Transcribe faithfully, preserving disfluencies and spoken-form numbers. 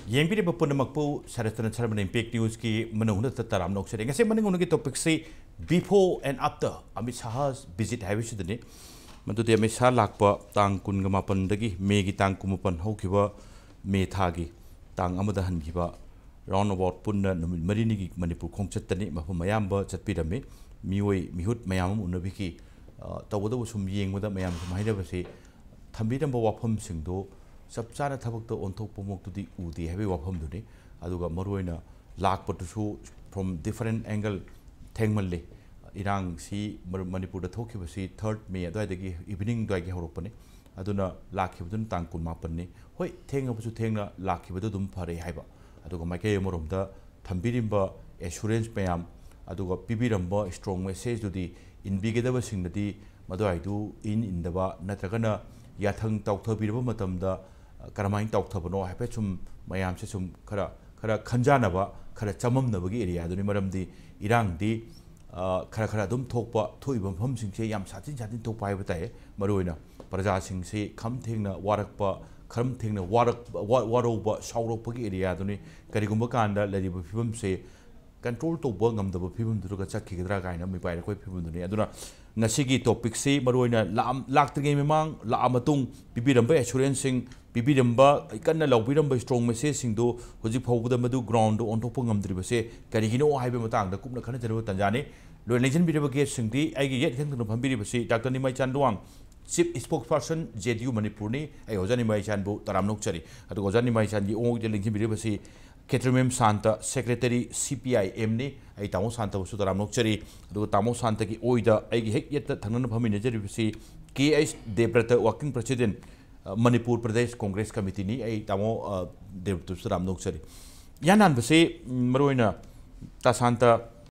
ꯌꯦꯡꯕꯤꯔꯤꯕ ꯄꯨꯝꯅꯃꯛꯄꯨ ꯁꯔꯠꯆꯟꯗ꯭ꯔ ꯁꯔꯃꯅ Impact Newsꯀꯤ ꯃꯅꯨꯡ ꯍꯨꯠꯅ ꯇꯔꯥꯝꯅ ꯑꯣꯛꯆꯔꯤ꯫ ꯉꯁꯤ ꯃꯅꯤꯡ ꯍꯨꯠꯅꯒꯤ topicꯁꯤ before and after Amit Shah visit ꯍꯥꯏꯕꯁꯤꯗꯅꯤ꯫ ꯃꯗꯨꯗꯤ ꯑꯃꯤꯠ ꯁꯥꯍ ꯂꯥꯛꯄ ꯇꯥꯡ ꯀꯨꯟꯒ ꯃꯥꯄꯟꯗꯒꯤ, ꯃꯦꯒꯤ ꯇꯥꯡ ꯀꯨꯟꯃꯥꯄꯟ ꯍꯧꯈꯤꯕ ꯃꯦ ꯊꯥꯒꯤ ꯇꯥꯡ ꯑꯃꯗ ꯍꯟꯈꯤꯕ round about ꯄꯨꯟꯅ ꯅꯨꯃꯤꯠ ꯃꯔꯤꯅꯤꯒꯤ ꯃꯅꯤꯄꯨꯔ ꯈꯣꯡꯆꯠꯇꯅꯤ꯫ ꯃꯐꯝ ꯑꯌꯥꯝꯕ ꯆꯠꯄꯤꯔꯝꯃꯤ꯫ ꯃꯤꯑꯣꯏ ꯃꯤꯍꯨꯠ ꯃꯌꯥꯝ ꯑꯃ ꯎꯅꯕꯤꯈꯤ꯫ ꯑ, ꯇꯧꯕꯇꯕꯨ ꯁꯨꯝ ꯌꯦꯡꯕꯗ ꯃꯌꯥꯝ ꯁꯨꯝ ꯍꯥꯏꯅꯕꯁꯤ ꯊꯝꯕꯤꯔꯝꯕ ꯋꯥꯐꯝꯁꯤꯡꯗꯣ ꯆꯞ ꯆꯥꯅ ꯊꯕꯛꯇ ꯑꯣꯟꯊꯣꯛꯄꯃꯛꯇꯨꯗꯤ ꯎꯗꯦ ꯍꯥꯏꯕꯒꯤ ꯋꯥꯐꯝꯗꯨꯅꯤ꯫ ꯑꯗꯨꯒ ꯃꯔꯨꯑꯣꯏꯅ ꯂꯥꯛꯄꯗꯨꯁꯨ from different angle ꯊꯦꯡꯃꯜꯂꯤ꯫ ꯏꯔꯥꯡꯁꯤ ꯃꯔ-, ꯃꯅꯤꯄꯨꯔꯗ ꯊꯣꯛꯈꯤꯕꯁꯤ third May ꯑꯗꯨꯋꯥꯏꯗꯒꯤ, evening ꯑꯗꯨꯋꯥꯏꯒꯤ ꯍꯧꯔꯛꯄꯅꯤ꯫ ꯑꯗꯨꯅ ꯂꯥꯛꯈꯤꯕꯗꯨꯅ ꯇꯥꯡ ꯀꯨꯟꯃꯥꯄꯟꯅꯤ꯫ ꯍꯣꯏ, ꯊꯦꯡꯉꯕꯁꯨ ꯊꯦꯡꯅ ꯂꯥꯛꯈꯤꯕꯗꯨ ꯑꯗꯨꯝ ꯐꯔꯦ ꯍꯥꯏꯕ꯫ ꯑꯗꯨꯒ ꯃꯥꯏꯀꯩ ꯑꯃꯔꯣꯝꯗ ꯊꯝꯕꯤꯔꯤꯕ assurance ꯃꯌꯥꯝ, ꯑꯗꯨꯒ ꯄꯤꯕꯤꯔꯝꯕ strong messageꯗꯨꯗꯤ ꯏꯟꯕꯤꯒꯗꯕꯁꯤꯡꯅꯗꯤ ꯃꯗꯨꯋꯥꯏꯗꯨ ꯏꯟ ꯏꯟꯗꯕ ꯅꯠꯇ꯭ꯔꯒꯅ ꯌꯥꯊꯪ ꯇꯥꯎꯊꯕꯤꯔꯕ ꯃꯇꯝꯗ, ꯑ, ꯀꯔꯝꯍꯥꯏꯅ ꯇꯥꯎꯊꯕꯅꯣ ꯍꯥꯏꯐꯦꯠ ꯁꯨꯝ ꯃꯌꯥꯝꯁꯦ ꯁꯨꯝ ꯈꯔ, ꯈꯔ ꯈꯟꯖꯥꯟꯅꯕ, ꯈꯔ ꯆꯃꯝꯅꯕꯒꯤ areaꯗꯨꯅꯤ꯫ ꯃꯔꯝꯗꯤ ꯏꯔꯥꯡꯗꯤ, ꯑ, ꯈꯔ ꯈꯔ ꯑꯗꯨꯝ ꯊꯣꯛꯄ, ꯊꯣꯛꯏꯕ ꯃꯐꯝꯁꯤꯡꯁꯦ ꯌꯥꯝ ꯁꯥꯊꯤꯟ ꯁꯥꯊꯤꯟ ꯊꯣꯛꯄ ꯍꯥꯏꯕ ꯇꯥꯏ꯫ ꯃꯔꯨꯑꯣꯏꯅ ꯄ꯭ꯔꯖꯥꯁꯤꯡꯁꯤ ꯈꯝ ꯊꯦꯡꯅ ꯋꯥꯔꯛꯄ, ꯈꯝ ꯊꯦꯡꯅ ꯋꯥꯔꯛ-, ꯋꯥ-, ꯋꯥꯔꯧꯕ, ꯁꯥꯎꯔꯛꯄꯒꯤ areaꯗꯨꯅꯤ꯫ ꯀꯔꯤꯒꯨꯝꯕ ꯀꯥꯟꯗ ꯂꯩꯔꯤꯕ ꯐꯤꯕꯝꯁꯦ control ꯇꯧꯕ ꯉꯝꯗꯕ ꯐꯤꯕꯝꯗꯨꯗꯒ ꯆꯠꯈꯤꯒꯗ꯭ꯔꯥ ꯀꯥꯏꯅ ꯃꯤꯄꯥꯏꯔꯛꯄꯒꯤ ꯐꯤꯕꯝꯗꯨꯅꯤ꯫ ꯑꯗꯨꯅ ꯉꯁꯤꯒꯤ topicꯁꯤ ꯃꯔꯨꯑꯣꯏꯅ ꯂꯥꯛꯑꯝ-, ꯂꯥꯛꯇ꯭ꯔꯤꯉꯩ ꯃꯃꯥꯡ, ꯂꯥꯛꯑ ꯃꯇꯨꯡ ꯄꯤꯕꯤꯔꯝꯕ assuranceꯁꯤꯡ, ꯄꯤꯕꯤꯔꯝꯕ, ꯀꯟꯅ ꯂꯥꯎꯕꯤꯔꯝꯕ strong messageꯁꯤꯡꯗꯨ ꯍꯧꯖꯤꯛ ꯐꯥꯎꯕꯗ ꯃꯗꯨ groundꯗ ꯑꯣꯟꯊꯣꯛꯄ ꯉꯝꯗ꯭ꯔꯤꯕꯁꯦ ꯀꯔꯤꯒꯤꯅꯣ ꯍꯥꯏꯕꯒꯤ ꯃꯇꯥꯡꯗ ꯀꯨꯞꯅ ꯈꯟꯅꯖꯅꯕ ꯇꯥꯟꯖꯥꯅꯤ꯫ ꯂꯣꯏꯅ ꯂꯦꯡꯁꯤꯟꯕꯤꯔꯕ guestꯁꯤꯡꯗꯤ ꯑꯩꯒꯤ ꯌꯦꯠ ꯏꯊꯪ ꯊꯪꯅ ꯐꯝꯕꯤꯔꯤꯕꯁꯤ Doctor ꯅꯤꯃꯥꯏꯆꯥꯟ Luwang, Chief Spokesperson, JDU ꯃꯅꯤꯄꯨꯔꯅꯤ꯫ ꯑꯩ ꯑꯣꯖꯥ ꯅꯤꯃꯥꯏꯆꯥꯟꯕꯨ ꯇꯔꯥꯝꯅ ꯑꯣꯛꯆꯔꯤ꯫ ꯑꯗꯨꯒ ꯑꯣꯖꯥ ꯅꯤꯃꯥꯏꯆꯥꯟꯒꯤ ꯑꯣꯏꯗ ꯂꯦꯡꯁꯤꯟꯕꯤꯔꯤꯕꯁꯤ ꯈꯦꯇ꯭ꯔꯤꯃꯌꯨꯝ ꯁꯥꯟꯇ, Secretary, CPIMꯅꯤ꯫ ꯑꯩ ꯇꯥꯃꯣ ꯁꯥꯟꯇꯕꯨꯁꯨ ꯇꯔꯥꯝꯅ ꯑꯣꯛꯆꯔꯤ꯫ ꯑꯗꯨꯒ ꯇꯥꯃꯣ ꯁꯥꯟꯇꯒꯤ ꯑꯣꯏꯗ ꯑꯩꯒꯤ ꯍꯦꯛ ꯌꯦꯠꯇ ꯊꯪꯅꯅ ꯐꯝꯃꯤꯟꯅꯖꯔꯤꯕꯁꯤ ꯀꯦ ꯑꯩꯆ ꯗꯦꯕ꯭ꯔꯇ, Working President, ꯑ, ꯃꯅꯤꯄꯨꯔ ꯄ꯭ꯔꯗꯦꯁ ꯀꯣꯡꯒ꯭ꯔꯦꯁ ꯀꯃꯤꯇꯤꯅꯤ꯫ ꯑꯩ ꯇꯥꯃꯣ, ꯑ, ꯗꯦꯕ꯭ꯔꯇꯁꯨ ꯇꯔꯥꯝꯅ ꯑꯣꯛꯆꯔꯤ꯫ ꯏꯍꯥꯟ ꯍꯥꯟꯕꯁꯤ, ꯎꯝ, ꯃꯔꯨꯑꯣꯏꯅ ꯇꯥ ꯁꯥꯟꯇ,